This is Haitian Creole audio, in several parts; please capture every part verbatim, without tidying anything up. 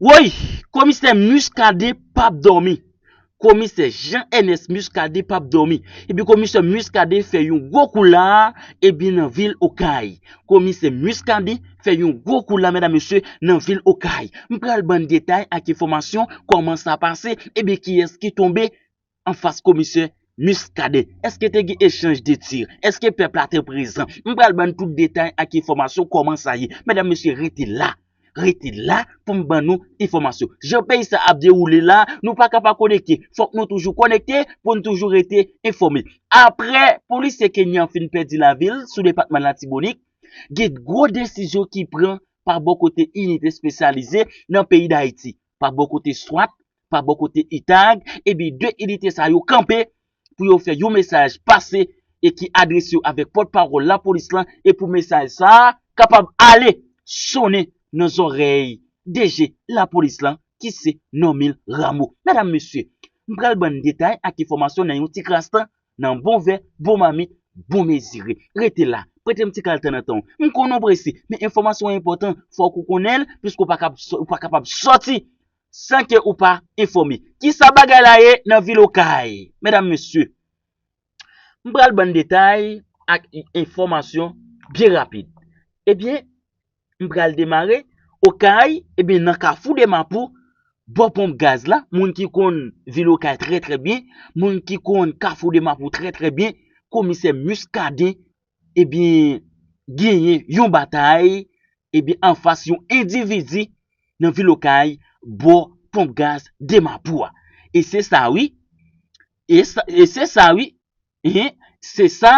Woy, komisè Muscadin p ap dòmi. Komisè Jean Ernest Muscadin p ap dòmi. Epi komisè Muscadin fè yon gwo kou la, epi nan vil Okay. Komisè Muscadin fè yon gwo kou la, medam, mesye, nan vil Okay. M pral ban n detay ak enfòmasyon kòman sa pase, epi kiyès ki tonbe anfas komisè Muscadin. Èske te gen echanj de tir? Èske pèp la te prezan? M pral ban n tout detay ak enfòmasyon kòman sa ye. Medam, mesye, rete la. Rete la pou m ban nou enfòmasyon. Jan peyi sa ap dewoule la, nou pa ka pa konekte. Fòk nou toujou konekte pou n toujou rete enfòme. Apre polisye kenyan fin pèdi lavi l sou depatman Latibonit, gen gwo desizyon ki pran pa bò kote inite espesyalize nan peyi Dayiti, pa bò kote swat, pa bò kote itag, epi de inite sa yo kanpe pou yo fè yon mesaj pase e ki adrese yo avèk pòtpawòl lapolis lan e pou mesaj sa a kapab ale sonnen nan zòrèy DG lapolis lan ki se Normil Rameau. Medam, mesye, m pral ban n detay ak enfòmasyon nan yon ti kras tan, nan bon vè, bon mamit, bon mezire. Rete la, prete m ti kal tan nan tan w. M konnen w prese, men enfòmasyon an enpòtan, fòk ou konnen l, piske w pa kab sò- ou pa kapab sòti san ke ou pa enfòme. Kisa bagay la ye nan vil Okay? Medam, mesye, m pral ban n detay ak enfòmasyon byen rapid. Ebyen, m pral demare Okay, ebyen, nan Kafou de Mapou, bò ponp gaz la, moun ki konn vil Okay trè, trè byen, moun ki konn Kafou de Mapou trè, trè byen, komisè Muscadin, ebyen, genyen yon batay, ebyen, anfas yon endividi nan vil Okay, bò ponp gaz de Mapou a. E se sa, wi. E sa, e se sa, wi. Hein? Se sa,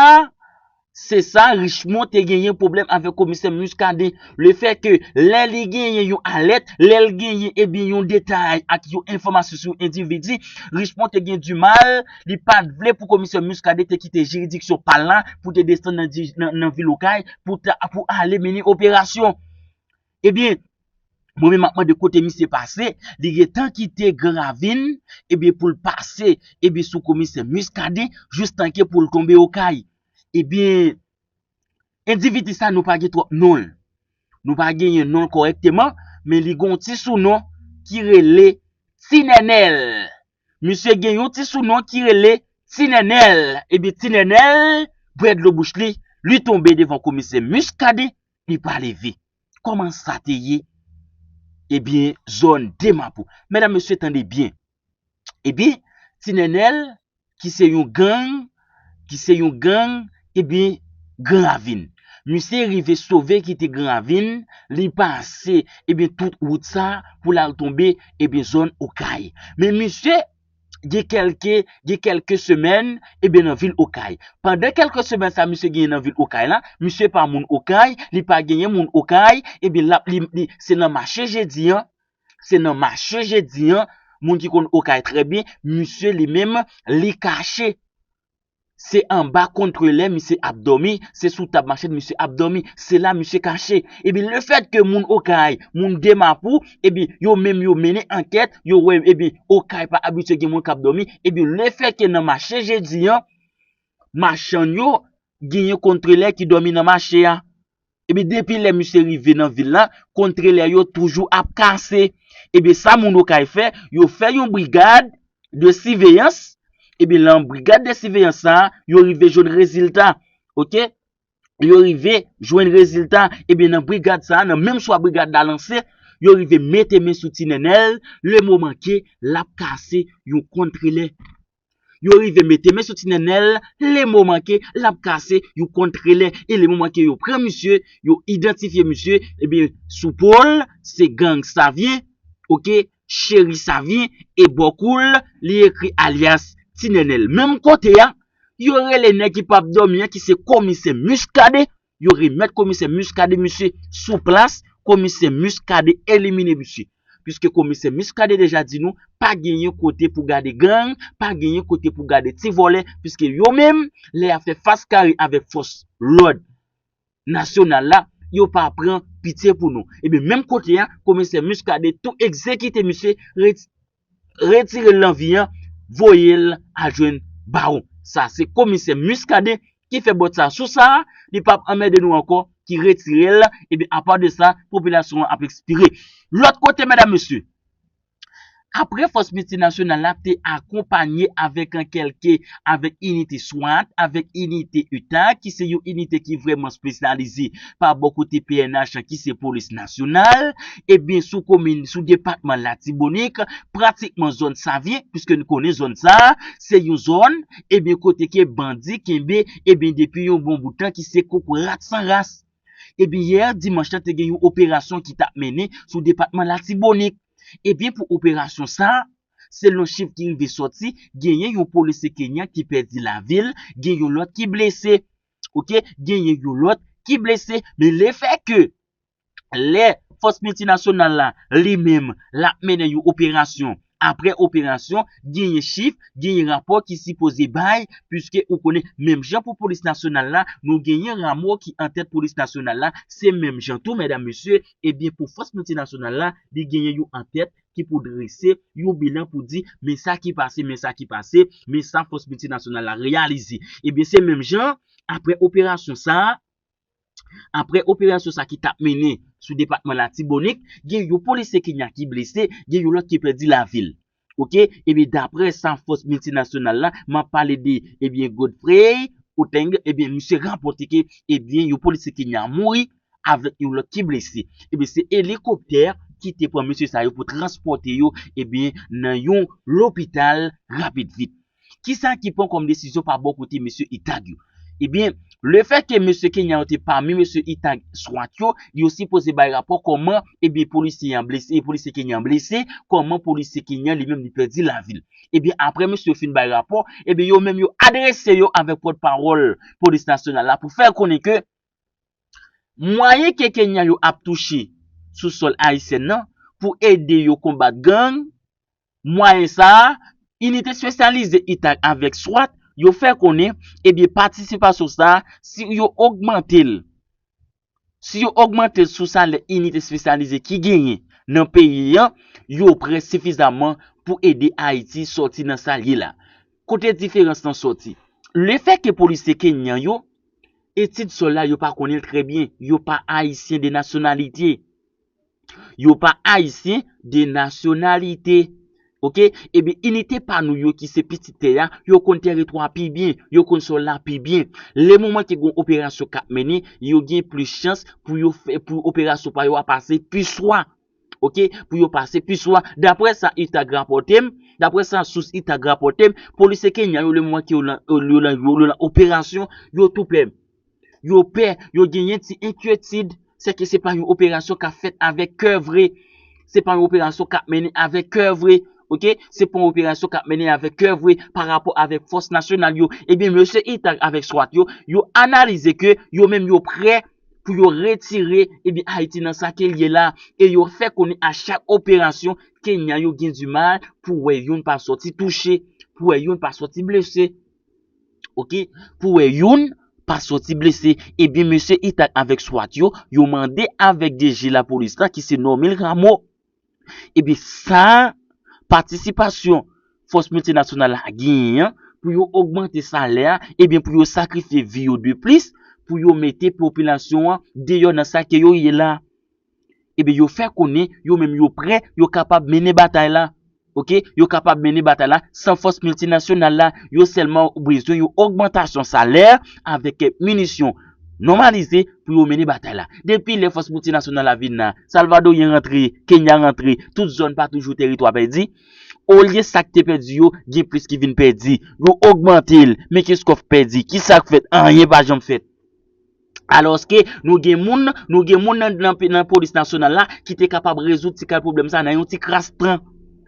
se sa, Richemond te genyen pwoblèm avèk komisè Muscadin. Lefètke lè li genyen yon alèt, lè l genyen, ebyen, yon detay ak yon enfòmasyon sou endividi, Richemond te gen dimal, li pa t vle pou komisè Muscadin te kite jiridiksyon pa l la pou te desann nan, di- nan, nan vil Okay pou, ta- pou ale mennen operasyon. Ebyen, mwen menm m ap mande kote misye pase, li gentan kite Gran Ravin, ebyen, pou l pase, ebyen, sou komisè Muscadin, jistan ke pou l tonbe Okay. Ebyen, endividi sa nou pa gen twòp non l. Nou pa genyen non l kòrèkteman, men li gen yon ti sounon ki rele Ti Nènèl. Misye gen yon ti sounon ki rele Ti Nènèl. Ebyen, Ti Nènèl bwè dlo bouch li, li tonbe devan komisè Muscadin, li pa leve. Kòman sa te ye? Ebyen, zòn de Mapou. Medam, mesye, tande byen. Ebyen, Ti Nènèl, ki se yon gang, ki se yon gang, ebyen, Gran Ravin. Misye rive sove kite Gran Ravin, li pase, ebyen, tout wout sa pou l al tonbe, ebyen, zòn Okay. Men misye gen kèlke, gen kèlke semèn, ebyen, nan vil Okay. Pandan kèlke semèn sa misye genyen nan vil Okay la, misye pa moun Okay, li pa genyen moun Okay, ebyen, l ap, li, li, se nan mache jedi an, se nan mache jedi an, moun ki konn Okay trè byen, misye li menm, li kache. Se anba kontrelè misye ap dòmi, se sou tab machann misye ap dòmi, se la misye kache. Ebyen, lefètke moun Okay, moun de Mapou, ebyen, yo menm yo mennen ankèt, yo wè, ebyen, Okay pa abitye gen moun k ap dòmi, ebyen, lefètke nan mache jedi an, machann yo genyen kontrelè ki dòmi nan mache a. Ebyen, depi lè misye rive nan vil la, kontrelè yo toujou ap kase. Ebyen, sa moun Okay fè, yo fè yon brigad de siveyans. Ebyen, nan brigad de siveyans sa a, yo rive jwenn rezilta. Oke? Yo rive jwenn rezilta. Ebyen, nan brigad sa a, nan menm swa brigad la lanse, yo rive mete men sou Ti Nènèl, lemoman ke l ap kase yon kontrelè. Yo rive mete men sou Ti Nènèl, lemoman ke l ap kase yon kontrelè. E lemoman ke yo pran misye, yo idantifye misye, ebyen, sou po l, se gang Savyen, oke, Cheri Savyen, e bò kou l, li ekri alyas Ti Nènèl. Menm kote a, yo rele nèg ki p ap dòmi an, ki se komisè Muscadin, yo remèt komisè Muscadin misye sou plas, komisè Muscadin elimine misye. Piske komisè Muscadin deja di nou, pa genyen kote pou gade gang, pa genyen kote pou gade ti vòlè, piske yo menm, lè y ap fè fas kare avèk fòs lòd nasyonal la, yo pa pran pitye pou nou. Ebyen, menm kote a, komisè Muscadin tou egzekite misye, ret- retire l nan vi an, voye l al jwenn bawon. Sa se komisè Muscadin ki fè bòt sa. Sou sa, li p ap anmède nou ankò. ki retire l, ebyen, apa de sa, popilasyon an ap ekspire. Lòt kote, medam, mesye, apre fòs miltinasyonal la te akonpanye avèk an kèlke, avèk inite swat, avèk inite UTAG, ki se yon inite ki vrèman espesyalize pa bò kote P N H ki se polis nasyonal, ebyen, sou komin, sou depatman Latibonit, pratikman zòn Savyen, piske nou konnen zòn sa a, se yon zòn, ebyen, kote ke bandi kenbe, ebyen, depi yon bon bout tan ki se kokorat san ras. Ebyen, yè dimanch lan te gen yon operasyon ki t ap mennen sou depatman Latibonit. Ebyen, pou operasyon sa a, selon chif ki rive sòti, genyen yon polisye kenyan ki pèdi lavi l, gen yon lòt ki blese. Oke, genyen yon lòt ki blese. Men lefètke lè fòs miltinasyonal la, li menm, l ap mennen yon operasyon, apre operasyon, genyen chif, genyen rapò ki sipoze bay, piske ou konnen, menm jan pou polis nasyonal la, nou genyen Rameau ki antèt polis nasyonal la, se menm jan tou, medam, mesye, ebyen, pou fòs miltinasyonal la, li genyen yon antèt ki pou drese yon bilan pou di, men sa ki pase, men sa ki pase, men sa fòs miltinasyonal la reyalize. Ebyen, se menm jan, apre operasyon sa a, apre operasyon sa ki t ap mennen sou depatman Latibonit, gen yon polisye kenyan ki blese, gen yon lòt ki pèdi lavi l. Oke? Ebyen, daprè sa fòs miltinasyonal la, m ap pale de, ebyen, Godfrey Oteng, ebyen, misye rapòte ke, ebyen, yon polisye kenyan mouri avèk yon lòt ki blese. Ebyen, se elikoptè ki te pran mesye sa yo pou transpòte yo, ebyen, nan yon lopital rapid vit. Kisa ki pran kòm desizyon pa bò kote mesye UTAG yo? Ebyen, lefètke mesye kenyan yo te pami mesye UTAG swat yo, yo sipoze bay rapò kòman, ebyen, polisye an blese, polisye kenyan blese, kòman polisye kenyan li menm li pèdi lavi l. Ebyen, apre mesye yo fin bay rapò, ebyen, yo menm yo adrese yo avèk pòtpawòl polis nasyonal la pou fè konnen ke mwayen ke kenyan yo ap touche sou sòl ayisyen nan pou ede yo konbat gang, mwayen sa a, inite espesyalize UTAG avèk swat, yo fè konnen, ebyen, patisipasyon sa a, si yo ogmante l, si yo ogmante l sou salè inite espesyalize ki genyen nan peyi an, yo prè sifizaman pou ede Ayiti sòti nan sa l ye la. Kote diferans lan sòti? Lefètke polisye kenyan yo, etid sòl la, yo pa konnen l trè byen, yo pa ayisyen de nasyonalite. Yo pa ayisyen de nasyonalite. Oke? Ebyen, inite pa nou yo ki se pitit tè a, yo konn tèritwa pi byen, yo konn sòl la pi byen. Lè moman ke gen yon operasyon k ap mennen, yo gen plis chans pou yo fè, pou operasyon pa yo a pase pi swa. Oke? Pou yo pase pi swa. Daprè sa UTAG rapòte m, daprè sa sous UTAG rapòte m, polisye kenyan yo, lè moman ke yo lan, yo lan, yo lan operasyon, yo tou pè. Yo pè, yo genyen ti enkyetid, sèke se pa yon operasyon k ap fèt avèk kè vre. Se pa yon operasyon k ap mennen avèk kè vre. Oke? Se pa yon operasyon k ap mennen avèk kè vre pa rapò avèk fòs nasyonal yo. Ebyen, mesye UTAG avèk swat yo, yo analize ke yo menm yo prè pou yo retire, ebyen, Ayiti nan sa ke l ye la. E yo fè konnen a chak operasyon, kenyan yo gen dimal pou wè youn pa sòti touche, pou wè youn pa sòti blese. Oke? Pou wè youn pa sòti blese. Ebyen, mesye UTAG avèk swat yo, yo mande avèk DG lapolis la, ki se Normil Rameau. Ebyen, sa, patisipasyon fòs miltinasyonal la genyen an, pou yo ogmante salè a, ebyen, pou yo sakrifye vi yo de plis, pou yo mete popilasyon an deyò nan sa ke yo ye la. Ebyen, yo fè konnen, yo menm yo prè, yo kapab mennen batay la. Oke? Yo kapab mennen batay la san fòs miltinasyonal la. Yo sèlman bezwen yon ogmantasyon salè avèk minisyon nòmalize pou yo mennen batay la. Depi lè fòs miltinasyonal la vin la, Salvadoryen rantre, Kenya rantre, tout zòn pa toujou tèritwa pèdi. Olye sa k te pèdi yo, gen plis ki vin pèdi. Yo ogmante l, men kès kòf pèdi. Kisa k fèt? Anyen pa janm fèt. Alòske nou gen moun, nou gen moun nan, nan, nan polis nasyonal la ki te kapab rezoud ti kal pwoblèm sa nan yon ti kras tan.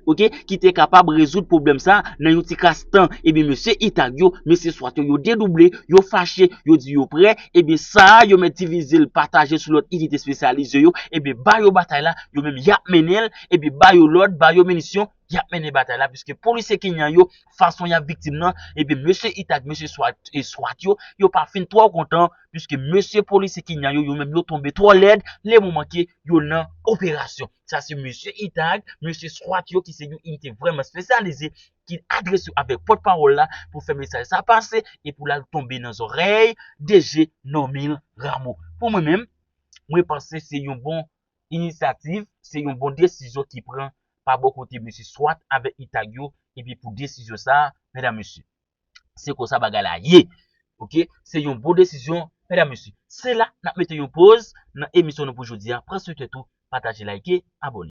Oke, ki te kapab rezoud pwoblèm sa nan yon ti kras tan. Ebyen, mesye UTAG yo, mesye swat yo, yo dedouble, yo fache, yo di yo prè. Ebyen, sa a, yo mèt divize l, pataje sou lòt inite espesyalize yo. Ebyen, ba yo batay la, yo menm y ap mennen l. Ebyen, ba yo lòd, ba yo minisyon, y ap mennen batay la, piske polisye kenyan yo, fason y ap viktim nan, epi mesye Itag, mesye Swat, e Swat yo, yo pa fin twò kontan, piske mesye polisye kenyan yo, yo menm yo tonbe twò lèd, le moman ke yo nan operasyon. Sa se mesye Itag, mesye Swat yo ki se yon inite vrèman espesyalize, ki adrese yo avèk pòtpawòl la pou fè mesaj sa pase e pou l al tonbe nan zòrèy D G Normil Rameau. Pou mwen menm, mwen panse se yon bon inisyativ, se yon bon desizyon ki pran pa bò kote mesye Swat avèk Itag yo, epi pou desizyon sa, medam mesye. Se konsa bagay la ye. Oke? Se yon bon desizyon, medam mesye. Se la, n ap mete yon poz nan emisyon nou pou jodi a. Pran swen tèt ou, pataje, like, abòne.